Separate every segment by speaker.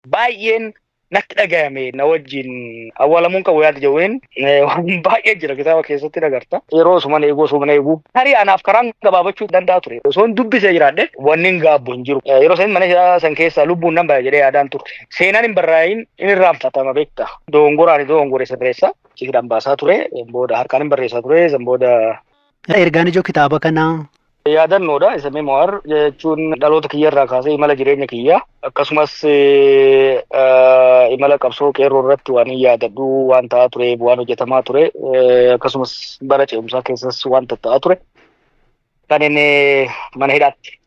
Speaker 1: Baay'een natti dhagahame na wajjin awwaalamuun qabu yaada jedhuun waan baay'ee jira kitaaba keessatti agarta. Yeroo osuman eeguu osuman eeguu tarii anaaf karaan gabaabachuu danda'a ture. Osoo hin dubbisee jiraadhe wanni hin gaabbu hin jiru. Yeroo san mana hidhaa san keessaa lubbuun nan baya jedhee yaadaan ture. Seenaan hin barraa'in in irraanfatama beekta. Dogongoraan dogongore sirreessa. Hidhaan baasaa ture. Booda harkaan hin barreessaa ture. San booda.
Speaker 2: Ergaan ijoo kitaaba kanaa.
Speaker 1: Yaadannoodha. Isa memoir jechuun dhaloota kiyyarraa kaasee imala jireenya kiyyaa akkasumas imala qabsoo qeerroo irratti waan hin yaadadhu, waan ta'aa ture, waan hojjetamaa ture, akkasumas bara ce'umsaa keessas waan ta'aa ture kan inni mana hidhaatti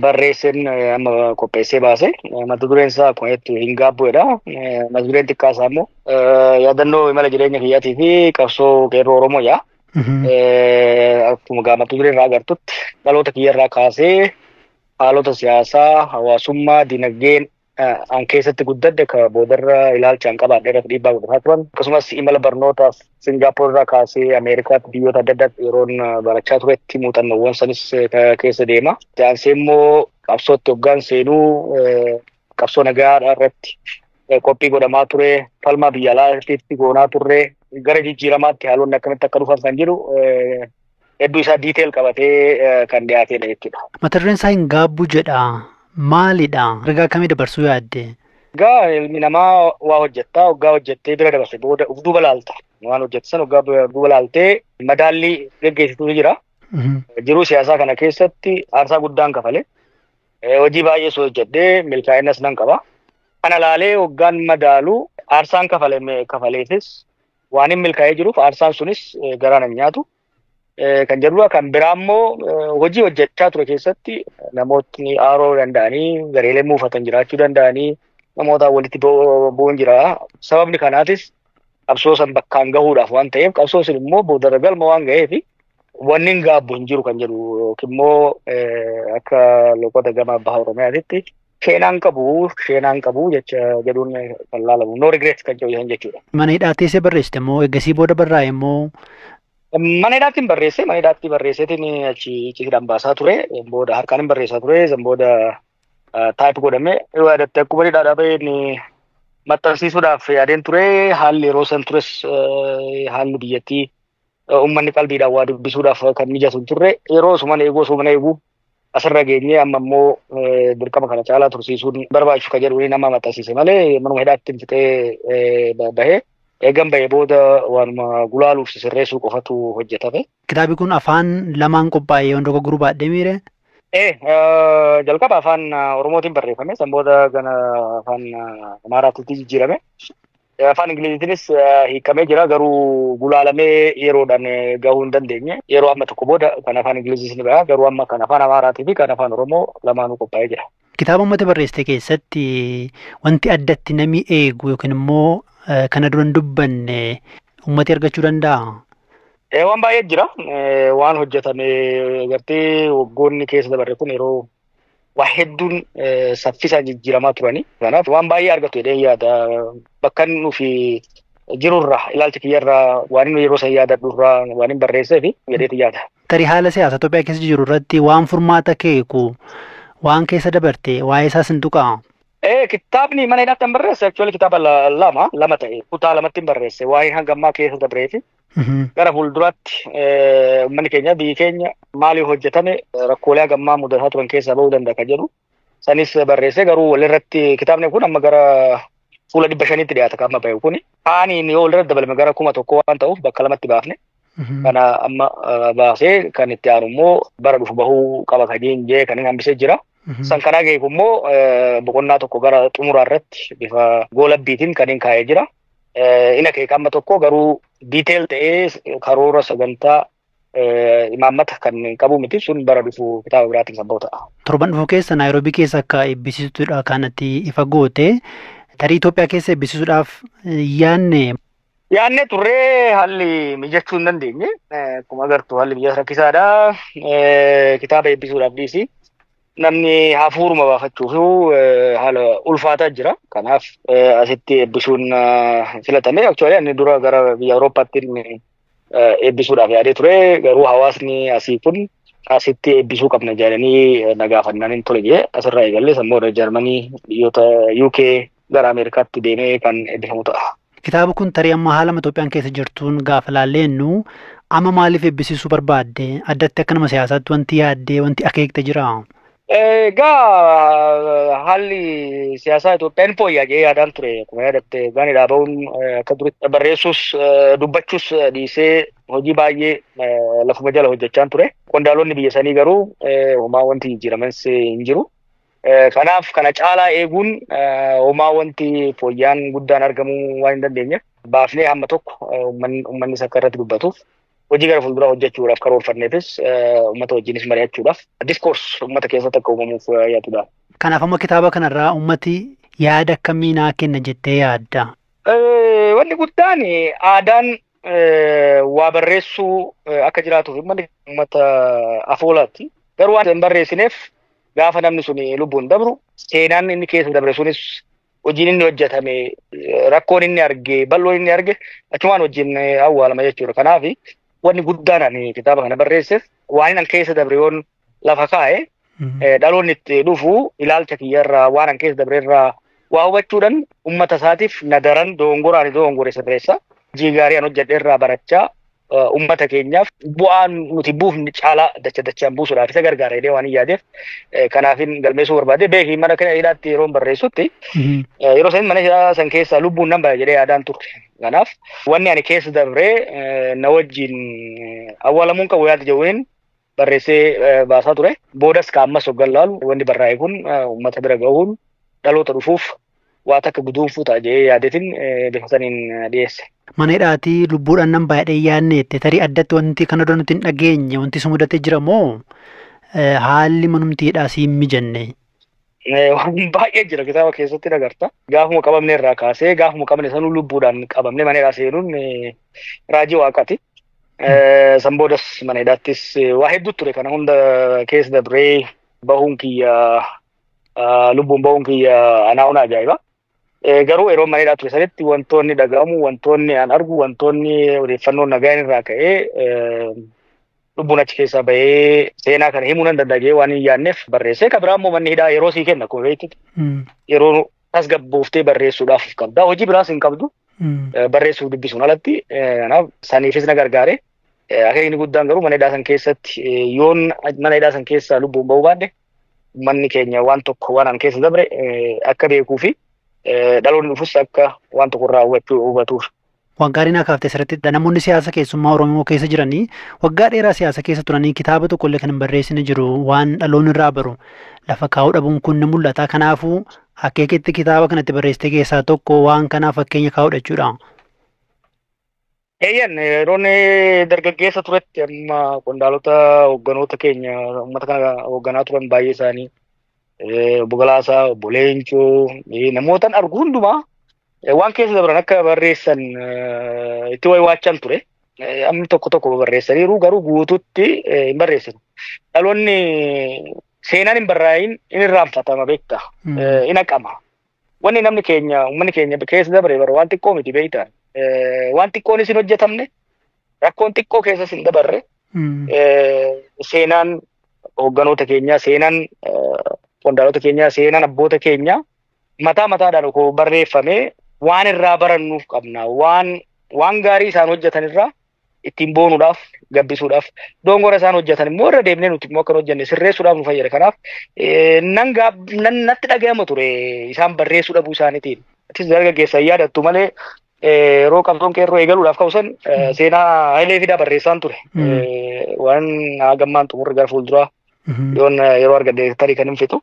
Speaker 1: barreesseen amma qopheessee baase. Mata dureen isaa akkuma jettu "Hin gaabbu'edha". Mata dureen xiqqaa isaa immoo yaadannoo imala jireenya kiyyaatii fi qabsoo qeerroo Oromoo jaa. Akkuma mata duree irraa agartutti dhaloota kiyyarraa kaasee haalota siyaasaa, hawaasummaa, dinagdeen an keessatti guddadhe ka boodarra ilaalcha an qabaadhe irratti dhiibbaa godhataa turan. Akkasumas imala barnootaaf Singaappoor irraa kaasee Ameerikaatti biyyoota adda addaatti yeroon barachaa turetti muuxannoowwan sanis keessa deema. Aansee immoo qabsootti hoggaan seenuu qabsoo nagaa irratti qophii godhamaa ture, falmaa biyya alaatti goonaa turre, gara jijjiiramaatti haalonni akkamitti akka dhufan kan jiru hedduu isaa detail qabatee kan dhiyaatedha jechuudha.
Speaker 2: Mata dureen isaa "Hin gaabbu" jedha. Maalidha? Ergaa akkamii dabarsuu yaadde?
Speaker 1: Egaa ilmi namaa waa hojjettaa, hoggaa hojjettee bira dabarse booda uf duuba laalta. Waan hojjette sana hoggaa duuba laaltee madaallii geggeessitutu jira. Jiruu siyaasaa kana keessatti aarsaa guddaan kafale. Hojii baay'ee hojjedhee milkaa'inas nan qaba. Kana laalee hoggaan madaalu aarsaan kafaleefis waan hin milkaa'ee jiruuf aarsaan sunis garaa nan nyaatu. Kan jedhudha. Kan biraa immoo hojii hojjechaa ture keessatti namootni aaroo danda'anii gareelee muufatan jiraachuu danda'anii namoota walitti bu'uun jira. Sababni kanaatis qabsoo san bakkaan gahuudhaaf waan ta'eef, qabsoo sun immoo boodarra galma waan ga'eef wanni hin gaabbu hin jiru kan jedhu yookiin immoo akka loqota gama baha Oromiyaatitti sheenaan qabu jecha jedhuun kan laalamu, no regret kan jedhu jechuudha.
Speaker 2: Mana hidhaa teessee barreessite moo eeggasii booda barraa'e moo?
Speaker 1: Mana hidhaatti hin barreesse, mana hidhaatti barreesseetiin achi icciitiidhaan baasaa ture. Booda harkaan hin barreessaa ture. San booda type godhame. Yoo yaadatte akkuma hidhaadhaa baheen maxxansiisuudhaaf yaadeen ture. Haalli yeroo san tures haalli biyyattii uummanni qalbiidhaan waa dubbisuudhaaf kan mijatu hin turre. Yeroo osuman eeguu osuman eeguu asirra geenyee amma immoo dirqama kana caalaa tursiisuun barbaachisu kan jedhu nama maxxansiise malee manuma hidhaatti fixee bahee. Eegan bahee booda waanuma gulaaluuf sirreessuu qofatu hojjetame.
Speaker 2: Kitaabni kun afaan lamaan qophaa'ee yoo dogoggoruu baadhee miire?
Speaker 1: Ee, jalqaba afaan Oromootiin barreeffame, san booda gara afaan Amaaraatti jijjiirame. Afaan Ingiliziitiinis hiikamee jira, garuu gulaalamee yeroodhaan gahuu hin dandeenye. Yeroo amma tokko booda kan afaan Ingiliziis ni baha, garuu amma kan afaan Amaaraatii fi kan afaan Oromoo lamaanuu qophaa'ee jira.
Speaker 2: Kitaaba uummata barreessite keessatti wanti addatti namni eegu yookiin immoo kana dura hin dubbanne uummati argachuu danda'a?
Speaker 1: Waan baay'ee jira. Waan hojjetame gartee waggoonni keessa dabarre kun yeroo waa hedduun saffisaan jijjiiramaa turani. Kanaaf waan baay'ee argatu jedhee yaada. Bakka inni nufi jirurraa, ilaalcha kiyyarraa, waan inni yeroo san yaadadhurraa waan hin barreessee fi jedheeti yaada.
Speaker 2: Tarii haala siyaasa Itoophiyaa keessa jiru irratti waan furmaata keeku waan keessa dabarte waa'ee isaas hin tuqaa?
Speaker 1: Kitaabni mana hidhaatti hin barreesse actually kitaaba lama lama ta'e, kutaa lamatti hin barreesse, waa'ee hanga ammaa keessa dabree fi gara fuulduraatti uummanni keenya, biyyi keenya maaliif hojjetame rakkoolee hanga ammaa mudataa turan keessaa bahuu danda'a kan jedhu sanis barreesse. Garuu walirratti kitaabni kun amma gara fuula 500tti dhiyaata kan amma bahe kuni. Kaaniin yoo walirratti dabalame gara 1000 waan ta'uuf bakka lamatti baafne. Kana amma baasee kan itti aanu immoo bara dhufu bahuu qaba kan jee kan inni hambisee jira. San karaa geeku immoo boqonnaa tokko gara xumuraa irratti bifa goolabbiitiin kan inni kaa'ee jira. Ina keeka amma tokko garuu detail ta'ee karoora sagantaa imaammata kan qabu miti, sun bara dhufu kitaaba biraatiin kan bahu ta'a.
Speaker 2: Torban dhufu keessa Naayiroobii keessa akka eebbisiisuudha kanatti ifa goote. Tarii Itoophiyaa keessa eebbisiisuudhaaf yaanne?
Speaker 1: Yaannee turree haalli mijachuu hin dandeenye. Akkuma agartu haalli biyya rakkisaadha. Kitaaba eebbisuudhaaf dhiisi. Namni hafuuruma baafachuuf haala ulfaataa jira. Kanaaf asitti eebbisuun filatame. Actually ani dura gara biyya Awurooppaatti eebbisuudhaaf yaadee ture. Garuu hawaasni asii kun Asitti eebbisuu qabna jedhanii na gaafannaan hin tole jedhee asirraa eegallee sammuu Jarmanii biyyoota UK gara Ameerikaatti deemee kan eebbifamu ta'a.
Speaker 2: Kitaaba kun tarii amma haala Itoophiyaan keessa jirtuun gaafa laalleennu amma maaliif eebbisiisuu barbaadde? Addatti akka nama siyaasaatti wanti yaaddee wanti akeekte jira?
Speaker 1: Egaa haalli siyaasaa Itoophiyaan fooyya'aa jedhee yaadaan ture. Akkuma yaadatte gaaniidhaa bahuun akka duritti barreessuus dubbachuus dhiisee hojii baay'ee lafuma jala hojjechaan ture. Qondaalonni biyya sanii garuu homaa wanti jijjiiramanis hin jiru. Kanaaf kana caalaa eeguun homaa wanti fooyya'aan guddaan argamuu waan hin dandeenyeef baafnee hamma tokko uummannis akka irratti dubbatuuf hojii gara fuulduraa hojjechuudhaaf karoorfanneefis uummata wajjinis mari'achuudhaaf diskoors uummata keessatti akka uumamuuf yaadudha.
Speaker 2: Kanaaf amma kitaaba kanarraa uummati yaada akkamii naa kenna jettee yaadda?
Speaker 1: Wanni guddaan aadaan waa barreessuu akka jiraatuuf uummata afoolaatti. Garuu waan hin barreessineef gaafa namni sun lubbuun dabru seenaan inni keessa dabre sunis hojiin inni hojjetame rakkoon inni arge bal'oon inni arge achumaan wajjin awwaalama jechuudha. Kanaaf wanni guddaan ani kitaaba kana barreesseef waan an keessa dabre yoon lafa kaa'e dhaloonni itti dhufu ilaalcha kiyyarraa waan an keessa dabre irraa waa hubachuudhaan uummata isaatiif na daran dogongora ani dogongore sirreessa. Hojii gaarii an hojjedhe irraa barachaa uummata keenyaaf bu'aan nuti buufne caalaa dacha dachaan buusuudhaaf isa gargaara jedhee waan hin yaadeef kanaafin galmeessuu barbaade beekii mana kana hidhaatti yeroo barreessutti yeroo san mana hidhaa san keessaa lubbuun nan baya jedhee yaadaan turre. Kanaaf wanni ani keessa dabree na wajjin awwaalamuun qabu yaada jedhuun barreessee baasaa ture. Boodas ka ammas hoggan laalu wanni barraa'e kun uummata bira gahuun dhaloota dhufuuf waa takka guduunfuu ta'a jedhee yaadeetiin bifa saniin dhiyeesse.
Speaker 2: Mana hidhaatii lubbuudhaan nan baay'ee yaadneette tarii addatti wanti kana dura nuti hin dhageenye wanti si mudatee jira moo haalli manumti hidhaa si hin mijanne?
Speaker 1: Waan baay'ee jira kitaaba keessatti agarta. Gaafuma qabamne irraa kaasee gaafuma qabne sanuu lubbuudhaan qabamne mana hidhaa seenuun raajii waaqaati. San boodas mana hidhaattis waa hedduu ture kana hunda keessa dabree bahuun kiyya lubbuun bahuun kiyya anaa una ajaa'iba. Garuu yeroo mana hidhaa ture sanitti wantoonni dhaga'amu, wantoonni an argu, wantoonni odeeffannoon nagaan irraa ka'ee lubbuun achi keessaa bahee seenaa kana himuu nan danda'a waan hin yaadneef barreessee. Kan biraa immoo manni hidhaa yeroo sii kenna akkuma beektutti yeroo tasgabbooftee barreessuudhaaf qabda. Hojii biraas hin qabdu. Barreessuuf dubbisuun alatti kanaaf saniifis na gargaare. Akeekni guddaan garuu mana hidhaa san keessatti yoon mana hidhaa san keessaa lubbuun bahuu baadhe manni keenya waan tokko waan an keessa dabre akka beekuu fi dhaloonni dhufus akka waan tokko irraa hubatuuf.
Speaker 2: Waan gaarii naa kaaftee asirratti namoonni siyaasa keessummaa Oromoo keessa jiranii waggaa dheeraa siyaasa keessa turanii kitaaba tokkollee kan hin barreessine jiru waan dhaloonni irraa baru lafa kaa'uu dhabuun kun ni mul'ata. Kanaafuu akeekitti kitaaba kanatti barreessite keessaa tokko waan kanaaf fakkeenya kaa'uudha jechuudha.
Speaker 1: Eeyyan yeroon dargaggeessa turetti amma qondaalota hoogganoota keenya uummata kana hoogganaa turan baay'ee isaanii obbo Galaasaa, obbo Leencoo namootaan argu hundumaa waan keessa dabran akka barreessan itti waywaachan ture. Amni tokko tokko barreessaniiru garuu guututti hin barreessinu. Dhaloonni seenaan hin barraa'in in irraanfatama beektaa. In haqama. Wanni namni keenya uummanni keenya keessa dabre bara waan xiqqoo miti beektaa. Waan xiqqoonis hin hojjetamne rakkoon xiqqoo keessas hin dabarre seenaan hoogganoota keenyaa seenaan qondaalota keenyaa seenaan abboota keenyaa mataa mataadhaan okoo barreeffamee waan irraa barannuuf qabna waan gaarii isaan hojjetan irraa ittiin boonuudhaaf gabbisuudhaaf dongora isaan hojjetan immoo irra deemnee nuti immoo akka hojjenne sirreessuudhaaf nu fayyada. Kanaaf nan natti dhaga'ama ture isaan barreessuu dhabuu isaaniitiin. Atis dargaggeessa yaadattu malee yeroo qabsoon qeerroo eegaluudhaaf ka'u san seenaa Hayilee Fidaa barreessaan ture. Waan hagammaan xumurri gara fuulduraa yoon yeroo argadhe tarii kan hin fixu.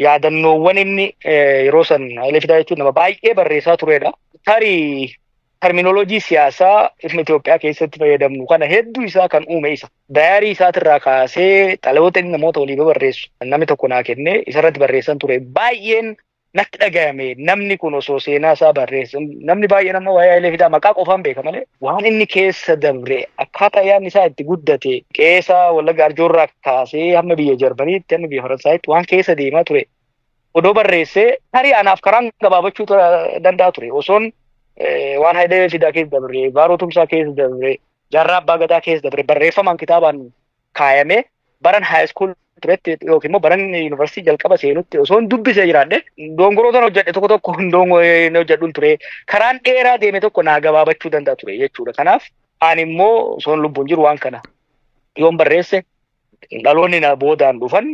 Speaker 1: Yaadannoowwan inni yeroo san Hayilee Fidaa jechuun nama baay'ee barreessaa turedha. Tarii terminoloojii siyaasaa ifni Itoophiyaa keessatti fayyadamnu kana hedduu isaa kan uume isa. Dayaarii isaatirraa kaasee xalayoota inni namoota walii barreessu namni tokko naa kennee isarratti barreessan ture. Baay'een natti dhagahame namni kun osoo seenaa isaa barreesse namni baay'een amma waa'ee Hayilee Fidaa maqaa qofaan beeka malee waan inni keessa dabre akkaataa yaadni isaa itti guddate qeesaa Wallagga Arjoorraa kaasee hamma biyya Jarmaniitti hamma biyya Faransaayitti waan keessa deemaa ture odoo barreessee tarii anaaf karaan gabaabachuu danda'a ture osoon waan Hayilee Fidaa keessa dabre Baaroo Tumsaa keessa dabre Jaarraa Abbaa Gadaa keessa dabre barreeffamaan kitaabaan kaayamee baran high school turetti yookiin immoo baran yuunivarsiitii jalqaba seenutti osoo hin dubbisee jiraadhe dongoroota hojjedhe tokko tokko hin hojjedhuun ture karaan dheeraa deeme tokko naa gabaabachuu danda'a ture jechuudha. Kanaaf ani immoo osoo lubbuun jiru waan kana yoon barreesse dhaloonni na boodaan dhufan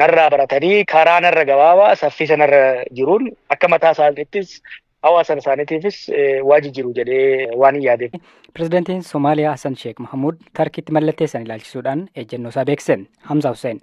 Speaker 1: narraa baratanii karaa narra gabaabaa saffisa narra jiruun akka mataa isaaniittis hawaasa isaaniitiifis waa jijjiiru jedhee waan hin yaadeef.
Speaker 3: Pireezidaantiin Somaaliyaa Hassan Sheekh Mahamuud Tarkiitti mallatteessan ilaalchisuudhaan ejjennoo isaa beeksise. Hamza Hussein.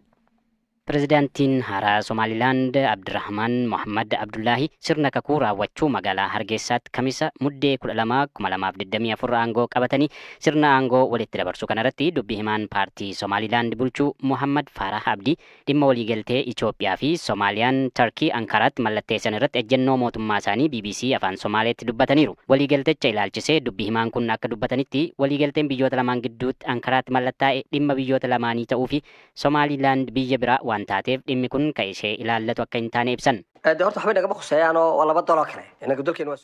Speaker 4: Pireezidaantiin haaraa Somaalilaand Abdirahmaan Mohammad Abdullaahi sirna kakuu raawwachuu magaalaa Hargeysaatti kamisa muddee 12,2024 aangoo qabatanii sirna aangoo walitti dabarsuu kanarratti dubbii himaan paartii Somaalilaand bulchuu Mohammad Farah Abdii dhimma waliigaltee Itoophiyaa fi Somaaliyaan Tarkii Ankaraatti mallatteessan irratti ejjennoo mootummaa isaanii BBC afaan Somaaleetti dubbataniiru. Waliigaltecha ilaalchisee dubbii himaan kun akka dubbatanitti waliigalteen biyyoota lamaan gidduutti Ankaraatti mallattaa'e dhimma biyyoota lamaanii ta'uu fi Somaalilaand biyya biraa waan taateef dhimmi kun kan ishee ilaallatu akka hin taane ibsan.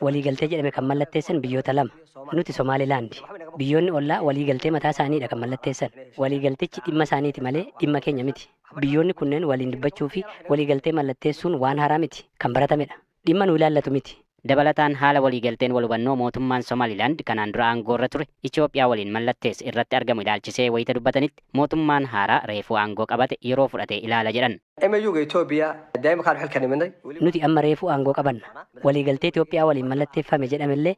Speaker 5: Waliigaltee jedhame kan mallatteessan biyyoota lama. Nuti Somaalilaandi. Biyyoonni ollaa waliigaltee mataa isaaniidha kan mallatteessan. Waliigaltichi dhimma isaaniiti malee dhimma keenya miti. Biyyoonni kunneen waliin dubbachuu fi waliigaltee mallatteessuun waan haaraa miti. Kan baratamedha. Dhimma nu ilaallatu miti.
Speaker 4: Dabalataan haala waliigalteen wal hubannoo mootummaan Somaalilaand kanaan dura aangoorra ture Itoophiyaa waliin mallatteesse irratti argamu ilaalchisee wayita dubbatanitti mootummaan haaraa reefuu aangoo qabate yeroo fudhate ilaala jedhan.
Speaker 5: Nuti amma reefuu aangoo qabanna. Waliigaltee Itoophiyaa waliin mallatteeffame jedhamellee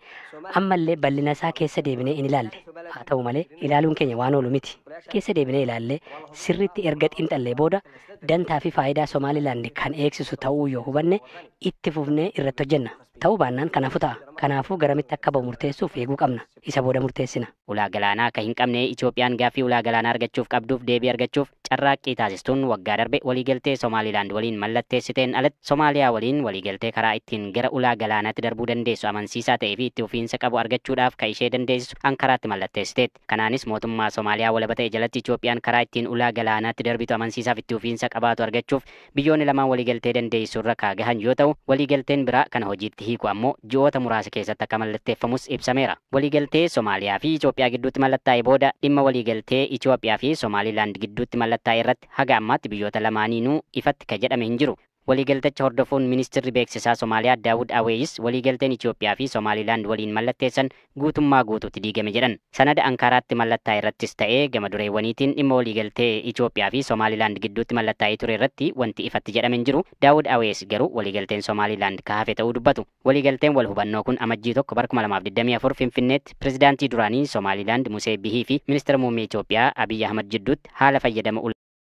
Speaker 5: ammallee bal'ina isaa keessa deebinee in ilaalle. Haa ta'u malee ilaaluun keenya waan oolu miti. Keessa deebinee ilaallee sirriitti erga xiinxallee booda dantaa fi faayidaa Somaalilaand kan eegsisu ta'uu yoo hubanne itti fufnee irratti hojjenna. Ta'uu baannaan kanaafu ta'a. Kanaafuu garamitti akka ba'u murteessuuf eeguu qabna. Isa booda murteessina.
Speaker 4: Ulaa galaanaa akka hin qabne Itoophiyaan gaaffii ulaa galaanaa argachuuf qabduuf deebii argachuuf carraaqqii taasistuun waggaa darbe waliigaltee Somaalilaand waliin mallatteessiteen alatti Somaaliyaa waliin waliigaltee karaa ittiin gara ulaa galaanaatti darbuu dandeessu amansiisaa ta'ee fi itti fufiinsa qabu argachuudhaaf kan ishee dandeessisu Ankaraatti mallatteessiteetti. Kanaanis mootummaa Somaaliyaa walaba ta'e jalatti Itoophiyaan karaa ittiin ulaa galaanaatti darbitu amansiisaaf itti fufiinsa qabaatu argachuuf biyyoonni lamaan waliigaltee dandeessu irra kaagahan yoo ta'u waliigalteen biraa kana hojiitti hiiku ammoo ji'oota muraasa keessatti akka mallatteeffamus ibsameera. Waliigaltee Somaaliyaa fi Itoophiyaa gidduutti mallattaa'e booda dhimma waliigaltee Itoophiyaa fi Somaalilaand gidduutti mallattaa'e irratti haga ammaatti biyyoota lamaaniinuu ifatti ka jedhame hin jiru. Waliigaltecha hordofuun ministirri beeksisaa Somaaliyaa Daawud Aweeyis waliigalteen Itoophiyaa fi Somaalilaand waliin mallatteessan guutummaa guutuutti diigame jedhan. Sanada Ankaraatti mallattaa'e irrattis ta'ee gama dureewwaniitiin dhimma waliigaltee Itoophiyaa fi Somaalilaand gidduutti mallattaa'ee ture irratti wanti ifatti jedhame hin jiru. Daawud Aweeyis garuu waliigalteen Somaalilaand ka hafe ta'uu dubbatu. Waliigalteen wal hubannoo kun amajjii 1 bara 2024 Finfinneetti pirezidaantii duraanii Somaalilaand Musee Bihii fi ministeera muummee Itoophiyaa Abiyyi Ahmad jidduutti haala fayyadama